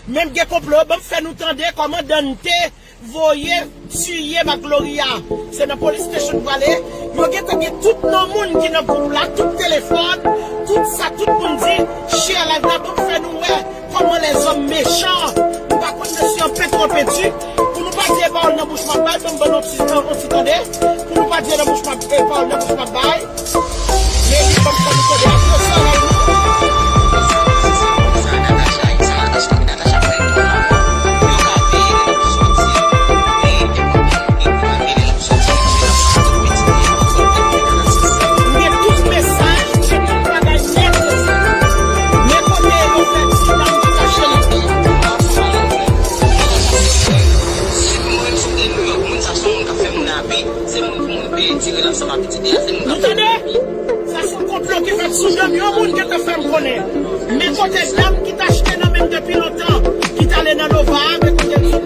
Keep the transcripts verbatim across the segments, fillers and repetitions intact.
Menm gen konplo, ban m fè nou tande kòman Dante voye tiye m ak Gloria. Se nan police station m prale. Yo gentan gen tout non moun ki nan gwoup la, tout telefòn, tout sa, tout moun di, share live la, ban m fè nou wè kòman lèzòm mechan. M pa konn mesye an penti an penti. Pou nou pa di e pawòl nan bouch m ap bay, ban m ban nou ti, yon ti tande. Pou nou pa di e nan bouch m ap, e pawòl nan bouch m ap bay. Meli, ban m fè nou tande ak yon sèl lèy nou. M gen tout mesaj, m gen tout bagay nèt. Men kote yo fè ti dam ki kache nan. Si mwen sot de Nouyòk, moun sa se yon moun k ap fè moun abi, se moun pou moun peye tire l ansanm ak pitit li a, se moun k ap fè moun abi. Sa se yon konplo ki fèt sou do m, yon moun gentan fè m konnen. Men kote dam ki t achte nan men m depi lontan, ki t ale nan Nova a, men kote l sou.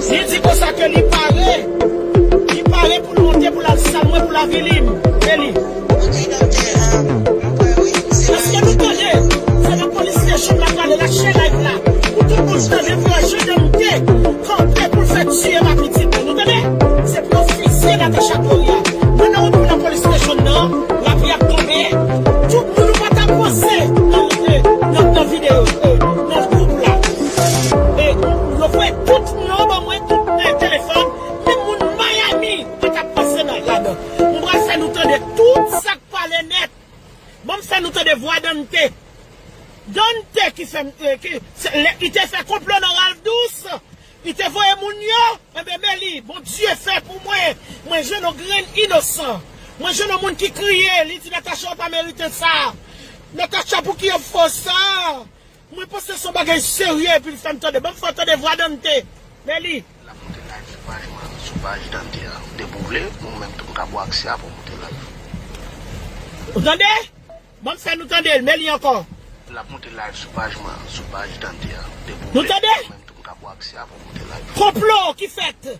Li di konsa ke li pare, li pare pou l monte, pou l al sal mwen, pou l avili m. Meli. Èske nou tande? Se nan police station m ap prale la, share live la. Pou tout moun tande, pou yo jwenn Dante kanpe pou l fè tiye m ak pitit mwen. Nou tande? Se pou yo fizye Natacha Gloria. Mwen nan wout pou nan police station nan, lapli ap tonbe. Tout moun ou pa ta panse nan, nan, nan videyo, eh, nan gwoup la. E yo voye tout non ban mwen, tout, eh, telefòn, menm moun Miami pa ta panse nan ladan. M pral fè nou tande tout sa k pale nèt. Ban m fè nou tande vwa Dante. Dante ki fè m, eh, ki, se, lè, li te fè konplo nan Ralph Douce, li te voye moun yo. Enben, Meli, Bondye fè pou mwen. Mwen jwenn yon grenn inosan. Mwen jwenn yon moun ki kriye, li di, "Natacha, ou pa merite sa. Natacha, pouki yo fè w sa?" Mwen panse se yon bagay serye, epi l fè m tande. Ban m fè w tande vwa Dante. Meli. L ap monte live sou paj mwen, sou paj Dante an. Depi w vle, ou menm tou m ka ba w aksè a pou w monte live. Ou tande? Ban m fè nou tande l, Meli ankò. L ap monte live sou paj mwen, sou paj Dante an. Depi w vle, ou menm tou m ka ba w aksè a pou w monte live. Konplo ki fèt.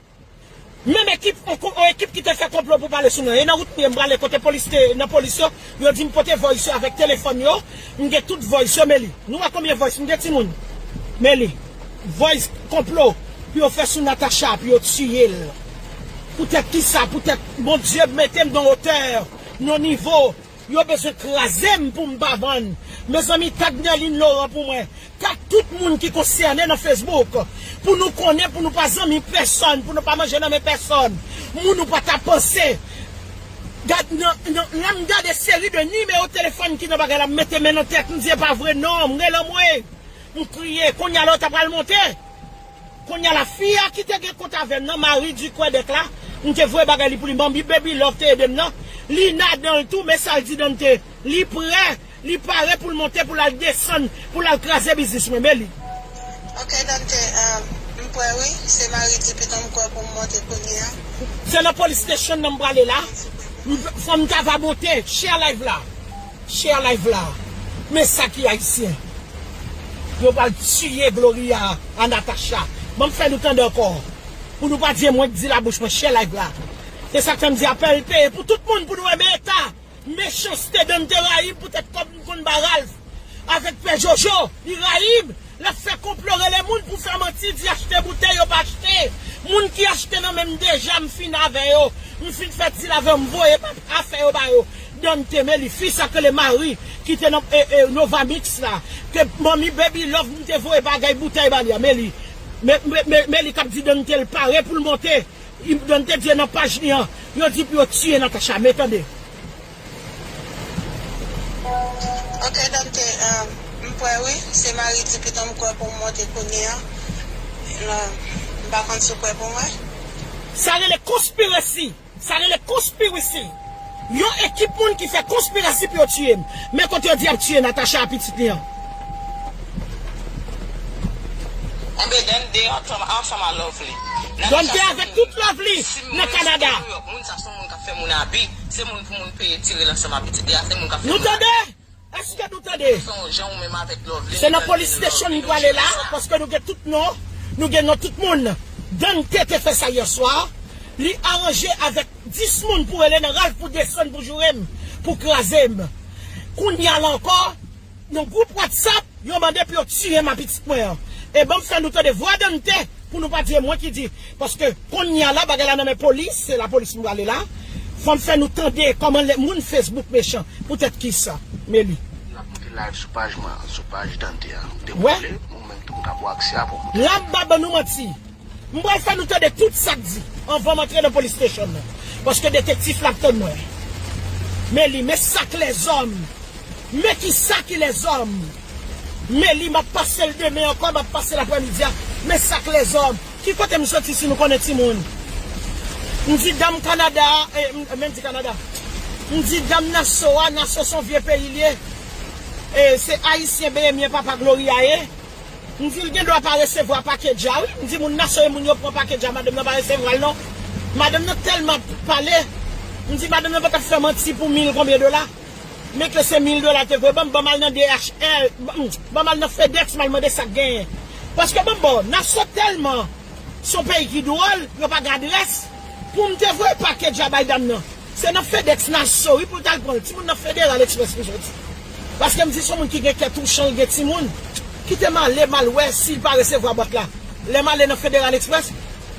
Menm ekip, on, on ekip ki te fè konplo pou pale sou mwen. E nan wout m ye, m prale kote polis te, nan polis yo, yo di m pote voice yo avèk telefòn yo. M gen tout voice yo, Meli. Nou wè konbyen voice m gen, timoun? Meli. Voice konplo pou yo fè sou Natacha, pou yo tiye l. Poutèt kisa? Poutèt Bondye mete m nan wotè, nan nivo. Yo bezwen kraze m pou m pa vann. Mezanmi, tag Nerline Laurent pou mwen. Tag tout moun ki konsène nan Facebook. Pou nou konnen, pou nou pa zanmi pèsòn, pou nou pa manje nan men pèsòn. Moun ou pa ta panse. Gad, nan, nan, lè m gade seri de nimewo telefòn ki nan bagay la, m mete men nan tèt, m di, "E pa vre, non, m rele anmwe." M kriye, kounye a la, yo ta pral monte. Kounye a la, fi a ki te gen kont avè m nan, Marie Ducredec la, m te voye bagay li pou li, Manmi Baby Love te ede m nan. Li ladan l tou, men sa l di Dante, li prè, li pare pou l monte, pou l al desann, pou l al kraze biznis mwen, men li. Ok, Dante, um, m prè wi, se Marie Dupiton m kwè pou m monte kounye a. Se nan police station nan m prale la. M, fò m ta va monte, share live la. Share live la. Men sa ki ayisyen. Yo pral tiye Gloria a Natacha. Ban m fè nou tande ankò. Pou nou pa di e mwen k di labouch mwen, share live la. Se sa k fè m di apèl peye pou tout moun pou nou wè men eta mechanste Dante rayi m poutèt kòb m konn ba Ralph. Avèk pè Jojo, li rayi m. L ap fè konplo, rele moun pou fè manti, di achte boutèy, yo pa achte. Moun ki achte nan men m deja, m fin avè yo. M fin fè dil avè yo, m voye afè yo ba yo. Dante, men li, fi sa k rele Marie, ki te nan, e, e, Novamix la. Ke Manmi Baby Love, m te voye bagay boutèy ba li a, men li. Men, men, men, men li k ap di Dante l pare pou l monte. Dante di nan paj li an, yo di pou yo tiye Natacha, men tande. Ok, Dante, um, m prè wi. Se Marie Dupiton m kwè pou m monte kounye a. Non, m pa konn si w prè pou mwen. Sa rele conspiracy. Sa rele conspiracy. Yon ekip moun ki fè konspirasi pou yo tiye m. Men kote yo di y ap tiye Natacha a pitit li an. Enben, Dante ansanm, ansanm a Lovely. Dante avèk tout Lovely nan Kanada. Moun sa se yon moun k ap fè moun abi. Se moun pou moun peye tire l ansanm a pitit li a. Se moun k ap fè moun abi. Nou tande? Èske nou tande? Se nan police station nou prale la, paske nou gen tout non, nou gen non tout moun. Dante te fè sa yè swa. Li aranje avèk dis moun pou rele nan Ralph pou desann, pou joure m, pou kraze m. Kounye a la ankò, nan gwoup WhatsApp, yo mande pou yo tiye m a pitit mwen an. E ban m fè nou tande vwa Dante, pou nou pa di e mwen ki di. Paske kounye a la, bagay la nan men polis, se lapolis m prale la. Fò m fè nou tande kòman lè moun Facebook mechan. Poutèt kisa? Meli. L ap monte live sou paj mwen, sou paj Dante a. Ou te vle, ou menm tou m ka ba w aksè a pou w monte. L ap ba ban nou manti. M pral fè nou tande tout sa k di anvan m antre nan police station nan. Paske detektif la ap tann mwen. Meli, mais ça que les hommes. Mais qui ça qui les hommes. Meli, m ap pase l demen ankò, m ap pase l aprèmidi a. Mais ça que les hommes. Ki kote m soti si nou konnen timoun? M di dam Kanada a, e, m, men di Kanada. M di dam Naso a, Naso se yon vye peyi l ye. E, se Ayisyen benyen papa Gloria ye. M di l gen dwa pa resevwa pake dja, wi. M di moun nan soye moun yo pran pake dja, madanm nan pa resevwa l non. Madanm nan tèlman ap pale. M di madanm nan pa t ap fè manti pou mil konbyen dola. Men ke se mil dola te voye ban m, ban m al nan D H L, ban m, ban m al nan FedEx, m al mande sa k genyen. Paske ban m ba w, Naso tèlman se yon peyi ki dwòl, yo pa gen adrès. Pou m te voye pake dja bay dam nan. Se nan FedEx Naso, wi, pou l t al pran l. Timoun nan Federal Express li soti. Paske m di se yon moun ki gen kè touchan, l gen timoun. Kite m ale, m al wè si l pa resevwa bwat la. Lè m ale nan Federal Express,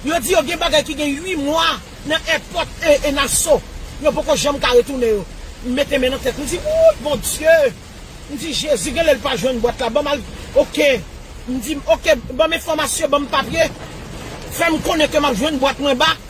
yo di yo gen bagay ki gen uit mwa nan èpòt e, e Naso. Yo poko janm ka retounen yo. M mete men nan tèt, m di, wouy, Bondye! M di, Jezi, genlè l pa jwenn bwat la. Ban m al, oke. M di, oke, ban m enfòmasyon, ban m papye. Fè m konnen ke m ap jwenn bwat mwen back.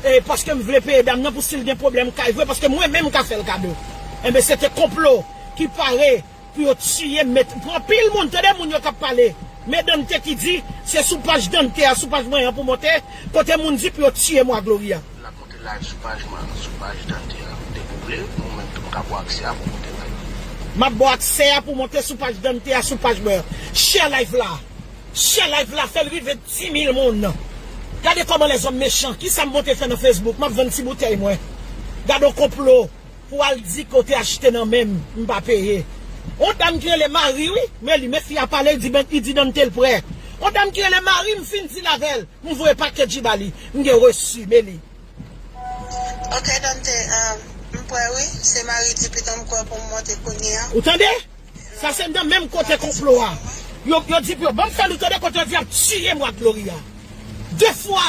E, paske m vle peye dam nan pou si l gen pwoblèm kay vre, paske mwen menm m ka fè l kado. Enben, se te konplo ki pare pou yo tiye m. Met, pran pil moun, tande moun yo k ap pale. Men Dante ki di, se sou paj Dante a, sou paj mwen an pou monte, kote moun di pou yo tiye mwa Gloria. L ap monte live sou paj mwen, sou paj Dante a. Depi w vle, ou menm tou m ka ba w aksè a pou w monte live. M ap ba w aksè a pou w monte sou paj Dante a, sou paj mwen an. Share live la. Share live la, fè l rive dis mil moun. Gade kòman lèzòm mechan. Kisa m monte fè nan Facebook? M ap vann ti boutèy mwen. Gade yon konplo pou al di ke w te achte nan men m, m pa peye. Yon dam ki rele Mari, wi, men li, men fi a pale, li di, ben, li di Dante l prè. Yon dam ki rele Mari, m fin deal avè l. M voye pake dji ba li. M gen resi, men li. Ok, Dante, um, m prè wi. Se Mari di piton m kwè pou m monte kounye a. Ou tande? Sa se nan menm kote konplo a. Yo, yo di pou yo, ban m fè nou tande kote yo di y ap tiye mwa Gloria. De fwa,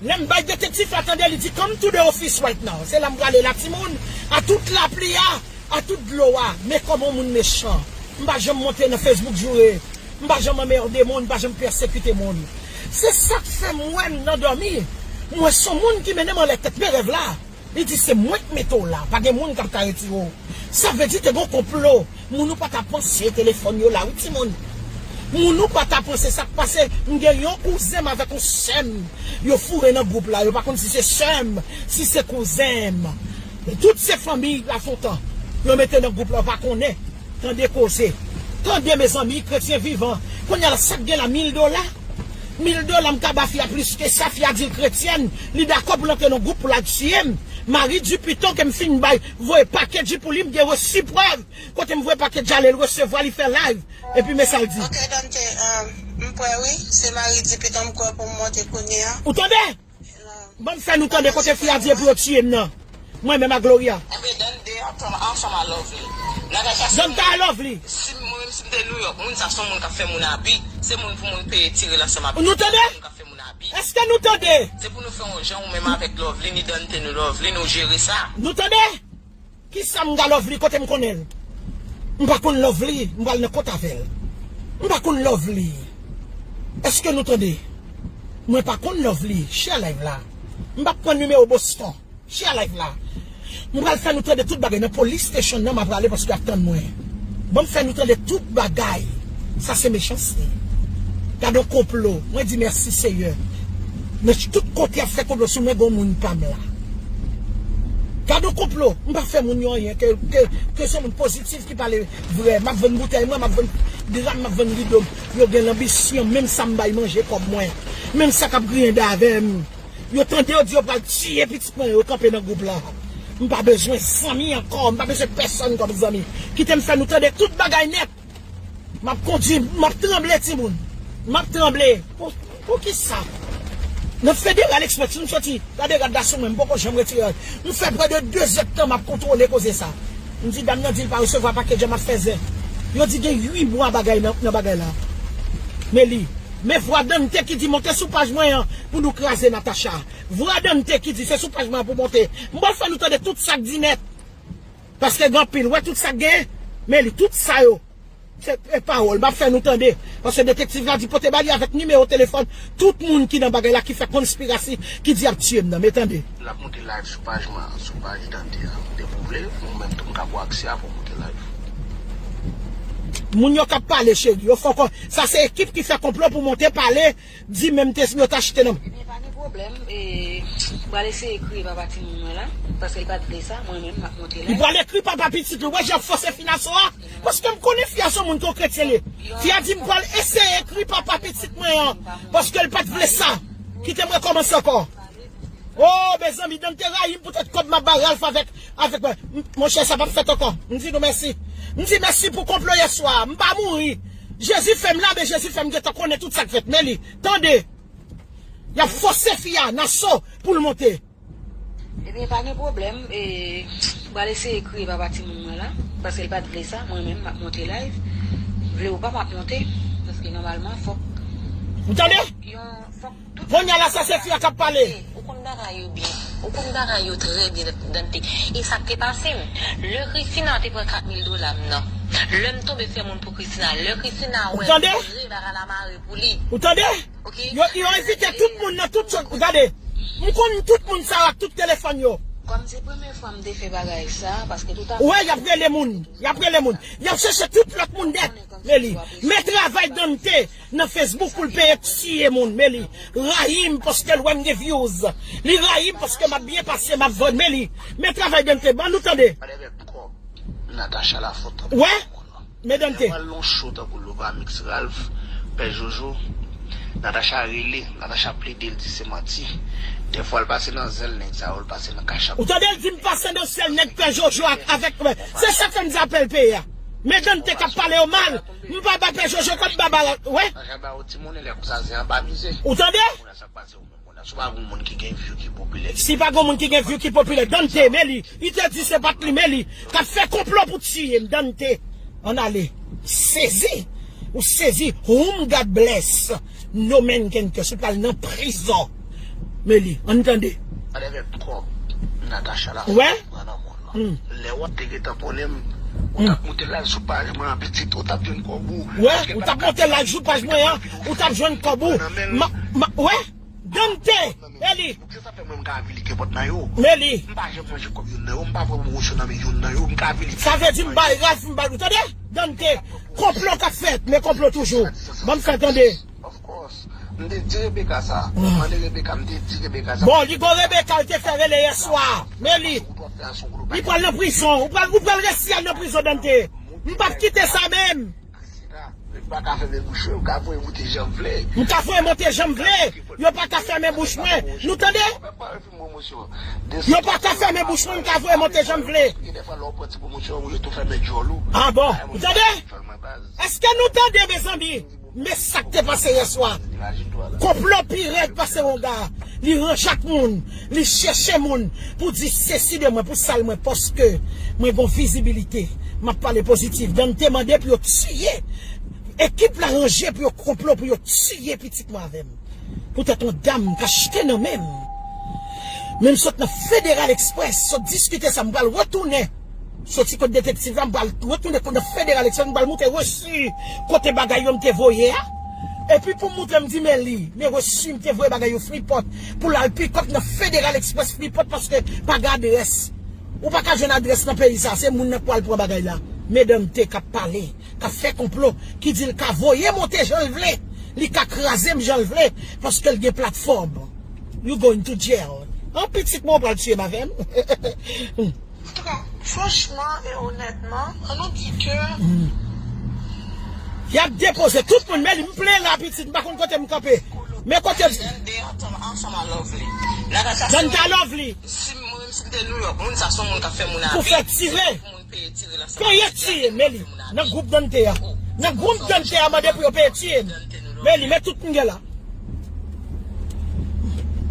lè m bay detektif la tande, li di, come to the office right now. Se la m prale la, timoun. A tout lapli a, a tout dlo a. Men kòman moun mechan. M pa janm monte nan Facebook joure. M pa janm anmède moun, m pa janm pèsekite moun. Se sa k fè m wè m nan dòmi. M wè se yon moun ki mennen m anlè tèt men rèv la. Li di, se mwen k mete w la, pa gen moun k ap ka retire w. Sa vle di te gen yon konplo. Moun ou pa ta panse telefòn yo la, wi, timoun. Moun ou pa ta panse sa k pase. M gen yon kouzen m avèk yon sè m. Yo foure nan gwoup la. Yo pa konn si se sè m, si se kouzen m. Tout se fanmi Lafontan. Yo mete nan gwoup la, yo pa konnen. Tande koze. Tande, mezanmi, kretyen vivan. Kounye a la, sa k gen la, mil dola? Mil dola, m ka ba fi a plis ke sa, fi a di l kretyèn, li dakò pou l antre nan gwoup pou l al tiye m. Mari di piton ke m fin bay, voye pake dji pou li, m gen resi prèv. Kote m voye pake dji ale, l resevwa, li fè live. Epi men sa l di. Ok, Dante, um, m prè wi, se Mari di piton m kwè pou m monte kounye a. Ou tande? Ban m fè nou tande kote fi a di e pou yo tiye m nan. Mwen menm ak Gloria. Enben, Dante ansanm, ansanm a Lovely. Dante a Lovely. Si mwen menm si m te New York, moun sa se yon moun k ap fè moun abi. Se moun pou moun peye tire l ansanm ak. Nou tande? Moun k ap fè moun abi. Èske nou tande? Se pou nou fè yon jan ou menm avèk Lovely, ni Dante nou Lovely, nou jere sa. Nou tande? Kisa m ga Lovely kote m konnen l? M pa konn Lovely, m pral nan kont avè l. M pa konn Lovely. Èske nou tande? Mwen pa konn Lovely, share live la. M p ap pran nimewo Boston, share live la. M pral fè nou tande tout bagay nan police station nan, m ap prale paske y ap tann mwen. Ban m fè nou tande tout bagay. Sa se mechanste. Gade yon konplo. Mwen di mèsi Seyè. Men tout kote y ap fè konplo sou mwen, gon moun pa m la. Gade yon konplo. M pa fè moun yo anyen. Ke, ke, ke se moun pozitif ki pale vrè. M ap vann boutèy mwen, m ap vann dra m, m ap vann rido m. Yo gen lanbisyon, menm sa m bay manje kòb mwen. Menm sa k ap griyen dan avè m. Yo tande yo di yo pral tiye pitit mwen, yo kanpe nan gwoup la. M pa bezwen zanmi ankò, m pa bezwen pèsonn kòm zanmi. Kite m fè nou tande tout bagay nèt. M ap kondui, m ap tranble, timoun. M ap tranble. Pou, poukisa? Nan Federal Express, m soti. Gade rad la sou mwen, m poko janm retire rad. M fè prè de de zè tan m ap kontwole koze sa. M di dam nan di l pa resevwa pake dja, m ap fè zen. Yo di gen uit mwa bagay nan, nan bagay la. Meli. Men vwa Dante ki di monte sou paj mwen an pou nou kraze Natacha. Vwa Dante ki di se sou paj mwen an pou monte. M pral fè nou tande tout sa k di nèt. Paske gen anpil, wè tout sa k genyen. Meli, tout sa yo. Se e pawòl, m ap fè nou tande. Paske detektiv la di pote ba li avèk nimewo telefòn tout moun ki nan bagay la ki fè konspirasi, ki di ap tiye m nan. Men tande. L ap monte live sou paj mwen an, sou paj Dante an. Depi w vle, ou menm tou m ka ba w aksè a pou w monte live. Moun yo k ap pale, cheri, yo fè w kon. Sa se ekip ki fè konplo pou monte pale, di menm te yo t achte nan. Ebyen, pa gen pwoblèm. E, m pral eseye kriye papa timoun mwen la, paske l pa t vle sa, mwen menm, m ap monte live. Li pral ekri papa pitit li. Wè jan fòse fi a sou a. Paske m konnen fi a se yon moun ki yon kretyen li. Fi a di m pral eseye ekri papa pitit mwen an. Paske l pa t vle sa. Kite m rekòmanse ankò. Oh, mezanmi, Dante rayi m poutèt kòb m ap ba Ralph avèk, avèk mwen. M- Monchè, sa p ap fèt ankò. M di nou mèsi. M di mèsi pou konplo yè swa. M pa mouri. Jezi fè m la, men Jezi fè m gentan konnen tout sa k fèt. Meli, tande. Y ap fòse fi a, nan so, pou l monte. Ebyen, pa gen pwoblèm. E, m pral eseye kriye papa timoun mwen la. Paske l pa t vle sa, mwen menm, m ap monte live. Vle ou pa, m ap monte. Paske nòmalman, fòk. Ou tande? Yon, fòk tout Kounye a la, sa se fi a k ap pale. Ou konn bagay yo byen. Ou konn bagay yo trè byen, Dante. E sa k te pase m? Lè Christina te pran kat mil dola m nan. Lè m tonbe fè moun pou Christina. Lè Christina wè m vre, bagay la mare pou li. Ou tande? Ok. Yo, yo envite tout moun nan tout chòt. Gade. M konn tout moun sa yo ak tout telefòn yo. Kòm se premye fwa m te fè bagay sa, paske tout a Ou wè, y ap rele moun. Y ap rele moun. Y ap chèche tout lòt moun dèt. Meli. Men travay Dante nan Facebook pou l peye tiye moun. Meli. Rayi m paske l wè m gen views. Li rayi m paske m ap byen pase, m ap vann. Meli. Men travay Dante. Ban nou tande. Natacha la fòt. Wè? Men Dante. Lè w al nan show tankou Lovamix, Ralph, Pè Jojo, Natacha rele, Natacha plede, l di se manti. Dèfwa l pase nan zèl nèg sa yo, l pase nan kachap. Ou tande l di m pase nan sèl nèg Pè Jojo ak, avèk mwen. Se sa k fè m di apèl peye a. Men Dante k ap pale yo mal. M pa ba Pè Jojo kòb baba la. Wè? Natacha ba yo ti monnen lè konsa zen an pa mize. Ou tande? Kounye a sa k pase yo menm kounye a. Si w pa gon moun ki gen view ki popilè. Si pa gon moun ki gen view ki popilè, Dante, Meli. Li te di se pa t li, Meli, k ap fè konplo pou tiye m, Dante. Ann ale. Sezi. Ou sezi. Whom God bless, no man can curse. Ou pral nan prizon. Meli, ann tande. Gade avèk kòb Natacha la. Wè? Pran nan moun lan. Hmm. Lè w ap te gentan konnen m, ou t ap monte live sou paj mwen an pitit, ou t ap jwenn kòb ou. Wè, ou t ap monte live sou paj mwen an, ou t ap jwenn kòb ou. Ma, ma, wè? Dante, Meli. Se sa fè mwen m ka avili kenpòt nan yo. Meli. M pa janm manje kòb youn nan yo, m pa pran pwomosyon nan men youn nan yo, m ka avili. Sa vle di m bay Ralph, m bay, ou tande? Dante, konplo k ap fèt, men konplo toujou. Ban m fè tande. Of course. M te di Rebecca sa. Mande Rebecca, m te di Rebecca sa. Bon, li gon Rebecca, l te fè rele yè swa. Meli. Li pral nan prizon. Ou pral, ou pral resi al nan prizon, Dante. M p ap kite sa menm. Christina, yo pa ka fèmen bouch mwen, yo ka voye monte jan m vle. M ka voye monte jan m vle. Yo pa ka fèmen bouch mwen. Nou tande? Yo pa ka fèmen bouch mwen, m ka voye monte jan m vle. Gen dèfwa lè w pran ti pwomosyon, yo tou fèmen djòl ou. Ah bon? Ou tande? Èske nou tande, mezanmi? Men sa k te pase yè swa. Konplo pi rèd pase wonga. Li ranje ak moun. Li chèche moun pou di sesi de mwen, pou sal mwen, paske mwen gon vizibilite. M ap pale pozitif. Dante mande pou yo tiye. Ekip la ranje pou yo konplo, pou yo tiye pitit mwen avè m. Poutèt yon dam k achte nan men m. Men m sot nan Federal Express, sot diskite sa, m pral retounen. Soti kot detektiv la, m pral retounen kot nan Federal Express, m pral monte resi kote bagay yo m te voye a. Epi pou m montre m di, men li, men resi m te voye bagay yo Freeport. Pou l al pikòp nan Federal Express Freeport paske pa gen adrès. Ou pa ka jwenn adrès nan peyi sa, se moun nan k pral pran bagay la. Men Dante k ap pale, k ap fè konplo, ki di l ka voye monte jan l vle, li ka kraze m jan l vle, paske l gen platfòm. You going to jail. An pitit mwen, w pral tiye m avè m. Antouka, franchman e onètman, an nou di ke Y ap depoze tout moun, men li m plen la, pitit, m pa konn kote m kanpe. Men kote m. Dante ansanm a Lovely. Dante a Lovely. Si mwen menm si m te New York, moun sa se yon moun k ap fè moun abit. Pou fè tire. Peye tiye, men li. Nan gwoup Dante a. Nan gwoup Dante a mande pou yo peye tiye m. Men li, men tout m gen la.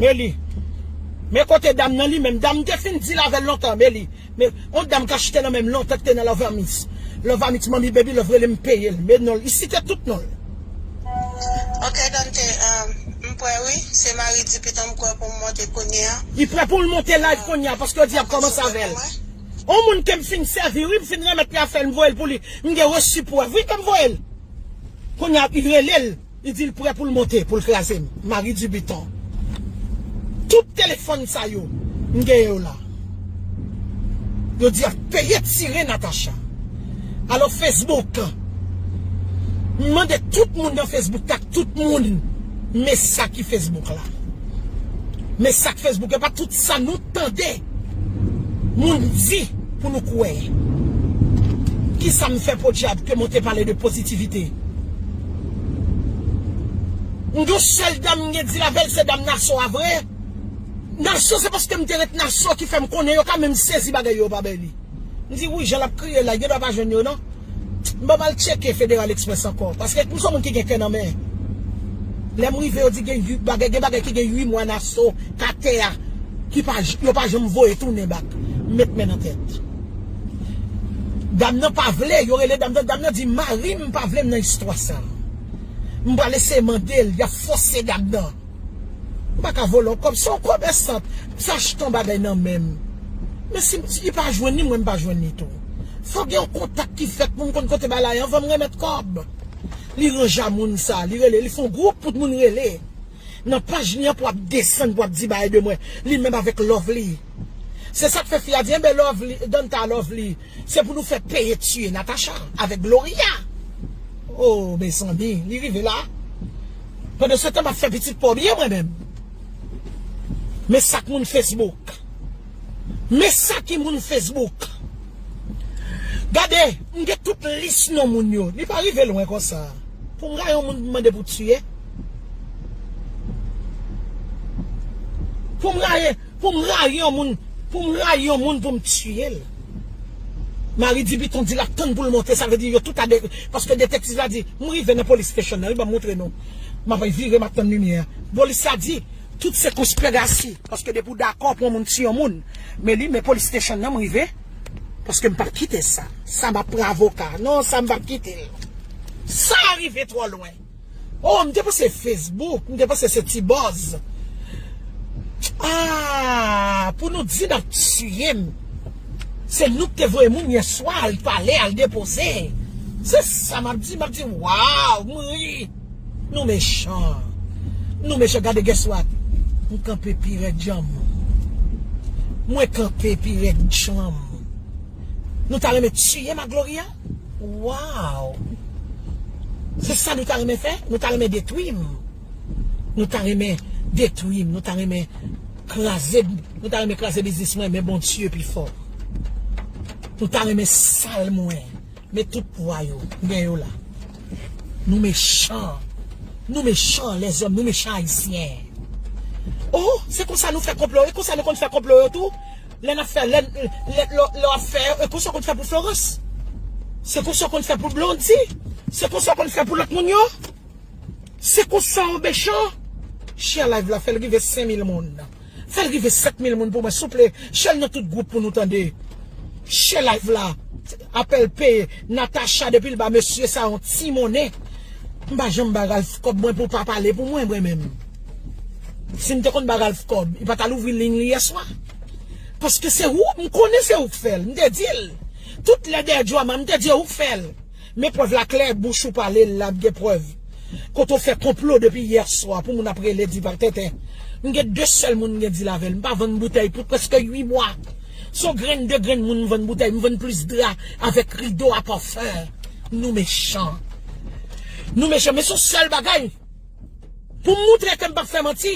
Men li. Men kote dam nan li menm. Dam te fin deal avè l lontan, men li. Men yon dam k achte nan men m lontan ki te nan Love Amix. Love Amix, Manmi Baby Love rele m peye l. Men non l. Li site tout non l. Kwè wi, se mari Dipitan m kwè pou m monte kounye a. Li prè pou l monte live kounye a, paske yo di y ap kòmanse avè l. On moun ke m fin sèvi, wi, m fin remèt li afè l, m voye l pou li. M gen resi prèv, wi, ke m voye l. Kounye a, li rele l, li di l prè pou l monte, pou l kraze m. Mari Dipitan. Tout telefòn sa yo, m gen yo la. Yo di y ap peye tire Natacha. Alò, Facebook, m mande tout moun nan Facebook, tak tout moun, men sa ki Facebook la. Men sa k Facebook, e pa tout sa nou tande moun di pou nou kwè. Kisa m fè podyab ke monte pale de pozitivite? M gen yon sèl dam m gen di l avè l, se dam Naso a vre. Naso, se paske m te ret Naso ki fè m konnen yo ka menm sezi bagay yo, yo pa bay li. M di, wi, jan l ap kriye la, gen dwa pa jwenn yo, non. M pa mal tcheke Federal Express ankò, paske m se yon moun ki gen kè nan men. Lè m rive, yo di gen ui-, bagay, gen bagay ki gen uit mwa Naso, k atè a, ki pa j-, yo pa janm voye tounen bak. M met men nan tèt. Dam nan pa vle, yo rele dam nan, dam nan di, mari m pa vle m nan istwa sa. M pral eseye mande l, y ap fòse dam nan. M pa ka vòlò kòb, se yon komèsant. M sa achte yon bagay nan men m. Men si m, si li pa jwenn li, mwen m pa jwenn li tou. Fò gen yon kontak ki fèt pou m konn kote bagay la ye anvan m remèt kòb. Li ranje a moun sa, li rele, li fè yon gwoup pou moun rele. Nan paj li an pou ap desann, pou ap di bagay de mwen. Li menm avèk Lovely. Se sa k fè fi a di, enben Lovely, Danta Lovely, se pou nou fè peye tiye Natacha avèk Gloria. Oh, mezanmi, li rive la. Pandan se tan, m ap fè pitit pa w byen mwen menm. Men sa k moun Facebook. Men sa ki moun Facebook. Gade, m gen tout lis non moun yo. Li pa rive lwen konsa. Pou m rayi yon moun, m mande pou tiye. Pou m rayi, pou m rayi yon moun, pou m rayi yon moun pou m tiye l. Mari Dipitan di l ap tann pou l monte, sa vle di yo tout a de, paske detektiv la di, m rive nan police station nan, wi, ban m montre nou. M ap vire, m ap tann limyè a. Polis la di, tout se konspirasi, paske depi w dakò pou yon moun tiye yon moun, men li, men police station nan, m rive, paske m p ap kite sa. Sa m ap pran avoka. Non, sa m p ap kite l. Sa rive twò lwen. Oh, m te panse Facebook, m te panse se ti bòz. Ah, pou nou di n ap tiye m. Se nou k te voye moun yèswa al pale, al depoze. Se sa m ap di, m ap di, waw, m ri. Nou mechan. Nou mechan, gade, guess what? M kanpe pi rèd janm. Mwen kanpe pi rèd janm. Nou ta renmen tiye m ak Gloria? Waw! Se sa nou ta renmen fè? Nou ta renmen detwi m. Nou ta renmen detwi m. Nou ta renmen kraze, nou ta renmen kraze biznis mwen, men Bondye pi fò. Nou ta renmen sal mwen. Men tout pwa yo, m gen yo la. Nou mechan. Nou mechan, lèzòm, nou mechan ayisyen. Oh, se konsa nou fè konplo. E konsa nou konn fè konplo yo tou. Lè n ap fè, lè, lè, lè, lè w ap fè, e konsa w konn fè pou Florence. Se konsa w konn fè pou Blondy. Se konsa w konn fè pou lòt moun yo. Se konsa w mechan. Share live la, fè l rive senk mil moun. Fè l rive sèt mil moun pou mwen, souple. Share l nan tout gwoup pou nou tande. Share live la. Apèl peye. Natacha, depi l ba mesye sa yon ti monnen. M pa janm ba Ralph kòb mwen pou pa pale pou mwen, mwen menm. Si m te konn ba Ralph kòb, li pa t al ouvri liy li yèswa. Paske se ou, m konnen se ou k fè l. M te di l. Tout lè dèyè Joama, m te di ou k fè l. Men prèv la klè, bouch ou pale l la, m gen prèv. Kote w fè konplo depi yèswa pou moun ap rele di pa tenten. M gen de sèl moun m gen dil avè l. M pa vann boutèy pou prèske uit mwa. Se yon grenn de grenn moun m vann boutèy. M vann plis dra avèk rido a pafen. Nou mechan. Nou mechan, men se yon sèl bagay. Pou m moutre ke m p ap fè manti.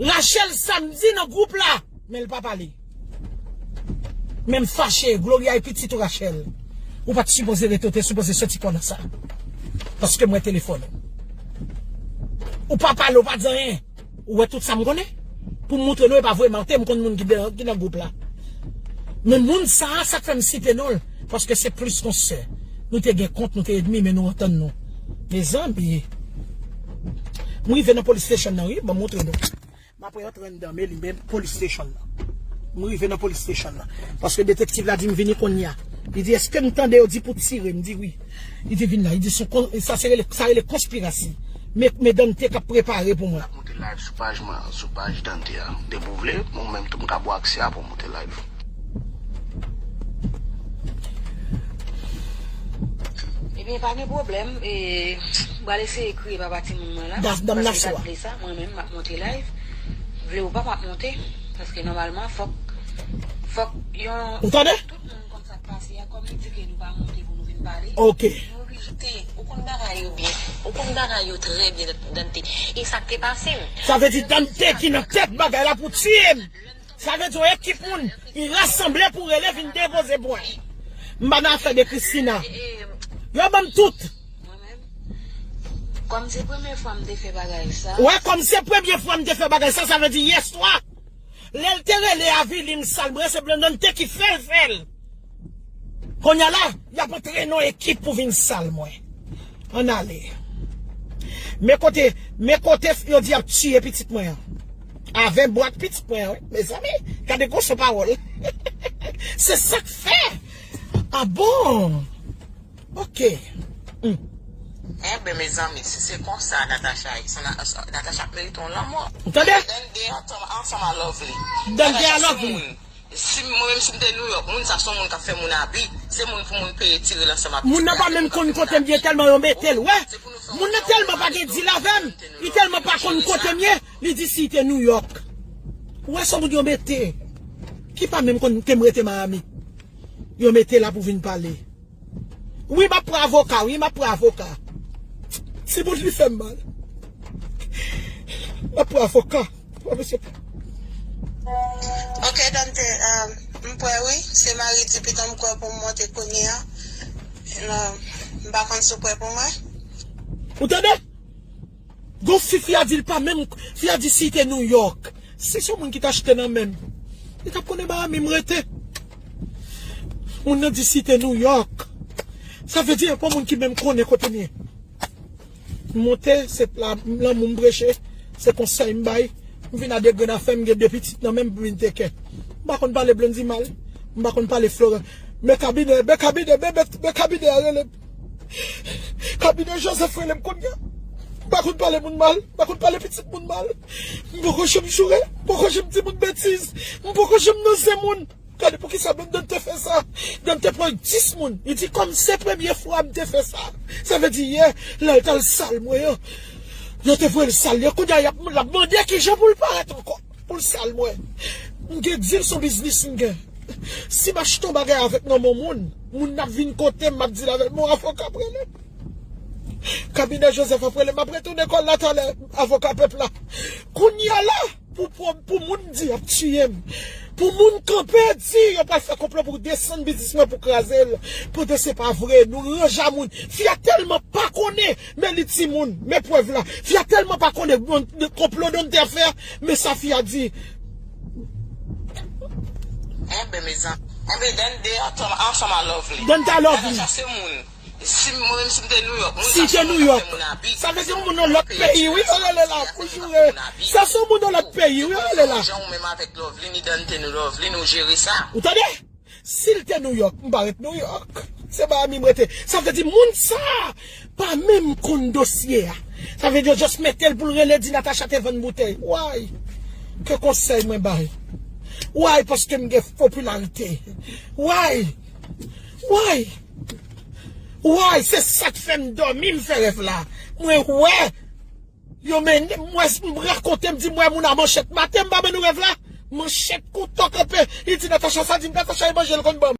Rachel samdi nan gwoup la, men l pa pale. Men m fache, Gloria e pitit ou Rachel. Ou pa t sipoze rete, ou te sipoze soti kò nan sa. Paske m wè telefòn ou. Ou pa pale, ou pa di anyen. Ou wè tout sa m konnen? Pou m moutre nou, e pa vre mante, m konn moun ki de-, ki nan gwoup la. Men moun sa a, sa k fè m site non l, paske se plis ke yon sè. Nou te gen kont, nou te ènmi, men nou antann nou. Mezanmi. M rive nan police station nan, wi, ban m moutre nou. M apre antre anndan, men li menm police station nan. M rive nan police station nan. Paske detektiv la di m vini kounye a. Li di, èske m tande yo di pou tire? M di wi. Li di vin la. Li di, se kon-, sa se rele, sa rele konspirasi. Men, men Dante k ap prepare pou mwen. M ap monte live sou paj mwen, sou paj Dante a. Depi w vle, mwen menm tou m ka ba w aksè a pou w monte live. Ebyen, pa gen pwoblèm. E, m pral eseye kriye papa timoun mwen la. Paske li pa t vle sa, mwen menm, m ap monte live. Vle ou pa, m ap monte. Paske nòmalman, fòk, fòk yon... Ou tande? Tout moun konn sa k pase a, kòm li di ke nou pa monte pou nou vin pale. Ok. Nou oblije te, ou konn bagay yo byen. Ou konn bagay yo trè byen, Dante. E sa k te pase m. Sa vle di Dante ki nan tèt bagay la pou tiye m. Sa vle di yon ekip moun, li rasanble pou rele vin depoze pwen. M pa nan afè de Christina. Yo ban m tout. Mwen menm, kòm se premye fwa m te fè bagay sa. Wè, kòm se premye fwa m te fè bagay sa, sa vle di yèswa. Lè l te rele avili m sal, mwen se Blandante ki fè l fè l. Kounye a la, y ap antrene yon ekip pou vin sal mwen. Ann ale. Men kote, men kote yo di y ap tiye pitit mwen an. Avè bwat pitit mwen an, wi. Mezanmi, gade gwoso pawòl. Se sa k fè. A bon? Ok. Hmm. Enben, mezanmi, si se konsa, Natacha, Natacha ap merite yon lanmò. Ou tande? Dande ansanm, ansanm a Lovely. Dande a Lovely. Si mwen menm si m te New York, moun sa se yon moun k ap fè moun abi. Se moun pou moun peye tire l ansanm ak moun nan pa menm konn kote m ye tèlman yo mete l, wè. Moun nan tèlman pa gen dil avè m, li tèlman pa konn kote m ye, li di si l te New York. Ou wè se yon moun yo mete, ki pa menm konn ke m rete Miami. Yo mete la pou vin pale. Wi, m ap pran avoka, wi, m ap pran avoka. Timoun li fè m mal. M ap pran avoka. Pran mesye. Ok, Dante, um, m prè wi. Se mari di pitan m kwè pou m monte kounye a. Non, m pa konn si w prè pou mwen. Ou tande? Gon fi, fi a di l pa menm, fi a di si l te New York. Si se yon moun ki t achte nan men m, li t ap konnen Miami m rete. Moun nan di si l te New York. Sa vle di, e pa yon moun ki menm konnen kote m ye. M monte, se la, lanmou m preche, se konsèy m bay. M vin a de grenn afè, m gen de pitit nan men m pou vin teken. M pa konn pale Blondy mal. M pa konn pale Florent. Men kabinè, men kabinè, men, men, men kabinè a rele m. Kabinè Joseph rele m kounye a. M pa konn pale moun mal, m pa konn pale pitit moun mal. M poko janm joure, m poko janm di moun betiz, m poko janm nan zen moun. Gade poukisa Dante te fè sa. Dante te pran dis moun. Li di kòm se premye fwa m te fè sa. Sa vle di yè, lè l t al sal mwen an, yo te voye l sal. Yo kounye a, y ap, l ap mande kijan pou l parèt ankò. Pou l sal mwen. M gen dil sou biznis m gen. Si m achte yon bagay avèk nan men yon moun, moun nan ap vin kote m, m ap dil avè l, men yon avoka ap rele m. Kabinè Joseph ap rele m, m ap retounen kò l la talè, avoka pèp la. Kounye a la, pou, pou, pou moun di y ap tiye m, pou moun kanpe di yo pral fè konplo pou desann biznis mwen, pou kraze l, pandan se pa vre, nou ranje a moun. Fi a tèlman pa konnen, men li timoun, men prèv la. Fi a tèlman pa konnen konplo Dante ap fè a, men sa fi a di. Enben, mezanmi. Enben, Dante ansanm, ansanm a Lovely. Dante a Lovely. Natacha se moun. Si mwen menm si m te New York, moun sa se yon moun k ap fè moun abi. Sa vle di yon moun nan lòt peyi, wi, yo rele la, pou joure. Sa se yon moun nan lòt peyi, wi, yo rele la. Jan ou menm avèk Lovely, ni Dante nou Lovely, nou jere sa. Ou tande? Si l te New York, m pa ret New York. Se Miami m rete. Sa vle di moun sa a pa menm konn dosye a. Sa vle di yo just mete l pou l rele di Natacha te vann boutèy. Why? Ke konsèy mwen bay? Why? Paske m gen popilarite. Why? Why? Why? Se sa k fè m dòmi, m fè rèv la. Mwen wè. Yo mennen m, m wè, m rakonte, m di m wè moun a manchèt. Maten m pa ban nou rèv la. Manchèt kouto kanpe. Li di Natacha sa di m, Natacha e manje l konn ban m.